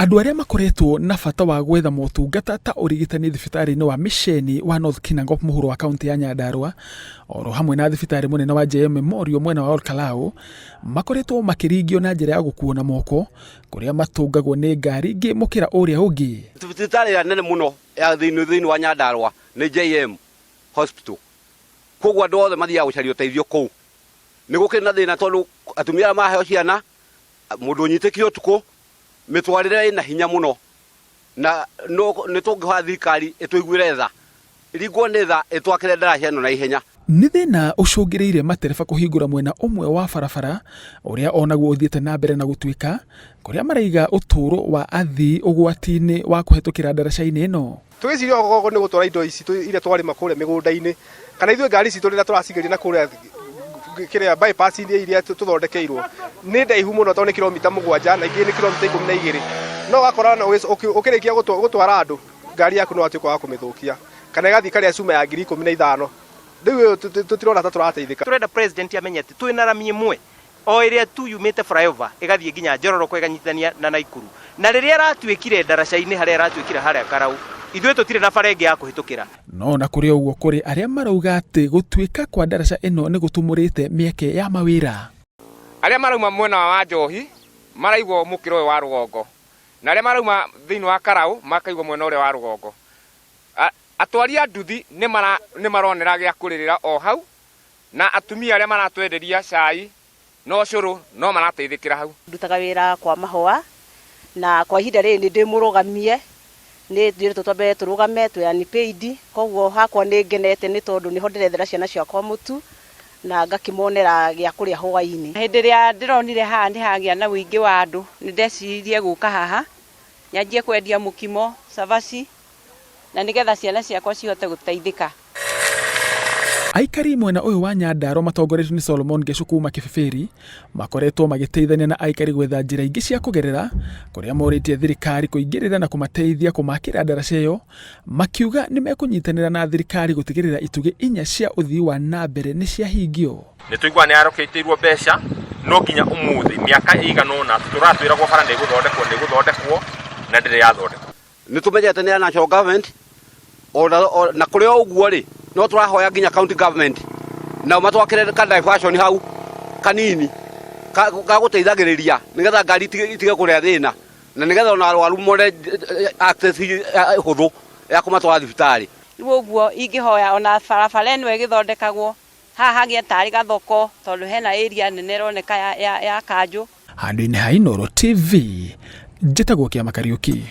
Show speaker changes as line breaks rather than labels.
Andũ arĩa makoretwo na bata wa gwetha motungata ta ũrigitani thibitarĩ-inĩ wa mĩceni wa North Kinangop mũhuro wa kaunti ya Nyandarua oro hamwe na thibitarĩ mũnene wa JM Memorial mwena wa Olkalau makoretwo makĩringio na njĩra ya gũkuo na moko kũrĩa matũngagwo nĩ ngari ingĩ mũkĩra ũrĩa ũngĩ.
Thibitarĩ ĩrĩa nene mũno ya thĩinĩ thĩinĩ wa Nyandarua nĩ JM Hospital. Koguo andũ othe mathiaga gũcaria ũteithio kũu. Nĩ gũkĩrĩ na thĩna tondũ atumia arĩa maraheo ciana, mũndũ ũnyitĩkire ũtukũ, mĩtwarĩre ĩna hinya mũno na nĩ tũngĩhoya thirikari ĩtũiguĩre tha, ĩringwo nĩ tha ĩtwakĩre ndaraca ĩno na ihenya.
Nĩ thĩna ũcũngĩrĩirie matereba kũhingũra mwena ũmwe wa barabara ũrĩa onaguo ũthiĩte na mbere na gũtuĩka, kũrĩa maraiga ũtũũro wa athii ũgwati-inĩ wa kũhetũkĩra ndaraca-inĩ ĩno.
Tũgĩciria okorwo nĩ gũtwara indo ici iria twarĩma kũrĩa mĩgũnda-inĩ, kana ithuĩ ngari citũ rĩrĩa tũracigeria na kũrĩa kĩrĩa bypass-inĩ iria tũthondekeirwo, nĩ ndaihu mũno tondũ nĩ kiromita mũgwanja na ingĩ nĩ kiromita 12. No ũgakora ũkĩrĩkia gũtwara andũ, ngari yaku nĩ watuĩka wa kũmĩthũkia, kana ĩgathiĩ ĩkarĩa cuma ya 15,000. Rĩu ĩyo tũtirona ta tũrateithĩka.
Tũrenda president amenye atĩ twĩna rami ĩmwe o ĩrĩa tu yumĩte flyover ĩgathiĩ nginya Njororoko ĩkanyitithania na Naikuru. Na rĩrĩa ĩratuĩkire ndaraca-inĩ harĩa ĩratuĩkire harĩa Karau, ithuĩ tũtirĩ na bara ĩngĩ ya kũhĩtũkĩra.
No ona kũrĩ ũguo kũrĩ arĩa marauga atĩ gũtuĩka kwa ndaraca ĩno nĩ gũtumũrĩte mĩeke ya mawĩra.
Arĩa marauma mwena wa Wanjohi maraigwo mũkĩra ũyũ wa rũgongo, na arĩa marauma thĩinĩ wa Karau makaigwo mwena ũrĩa wa rũgongo. Atwari a nduthi nĩ maronera gĩa kũrĩrĩra o hau Na atumia arĩa maratwenderia cai na ũcũrũ no marateithĩkĩra hau.
Ndutaga wĩra kwa mahũa na kwa ihinda rĩrĩ nĩ ndĩ mũrũgamie, nĩ njĩrĩtwo twambe tũrũgame twĩ unpaid, koguo hakwa nĩ ngenete nĩ tondũ nĩho ndĩrethera ciana ciakwa mũtu na ngakĩmonera gĩa kũrĩa hwainĩ.
Hĩndĩ ĩrĩa ndĩronire haha nĩ hagĩa na ũingĩ wa andũ, nĩ ndeciririe gũka haha nyanjie kwendia mũkimo, cabaci na nĩgetha ciana ciakwa cihote gũteithĩka.
Aikari mwena ũyũ wa Nyandarua matongoretio nĩ Solomon Ngecu kuma Kĩbĩbĩri makoretwo magĩteithania na aikari gwetha njĩra ingĩ cia kũgerera kũrĩa morĩtie thirikari kũingĩrĩra na kũmateithia kũmakĩra ndaraca ĩyo makiuga nĩ mekũnyitanĩra na thirikari gũtigĩrĩra itugĩ inya cia ũthii wa na mbere nĩ ciahingio.
Nĩ tũiguaga nĩ yarokĩtĩirwo mbeca no nginya ũmũthĩ mĩaka ĩigana ũna tũratwĩragwo bara nĩ ĩgũthondekwo nĩ ĩgũthondekwo na ndĩrĩ yathondekwo.
Nĩ tũmenyete nĩ ya national government ona na kũrĩ o ũguo rĩ no tũrahoya nginya county government nao matwakĩre ka diversion hau kanini ga gũteithagĩrĩria nĩgetha ngari itige kũrĩa thĩna na nĩgetha ona arwaru mone access hũthũ ya kũmatwara thibitarĩ.
Rĩu ũguo ingĩhoya ona barabara ĩno ĩgĩthondekagwo haha hagĩe tarĩ gathoko tondũ hena area nene ĩroneka ya kanjũ.
Handũ-inĩ ha Inooro TV, njĩtagwo Kĩama Kariũki.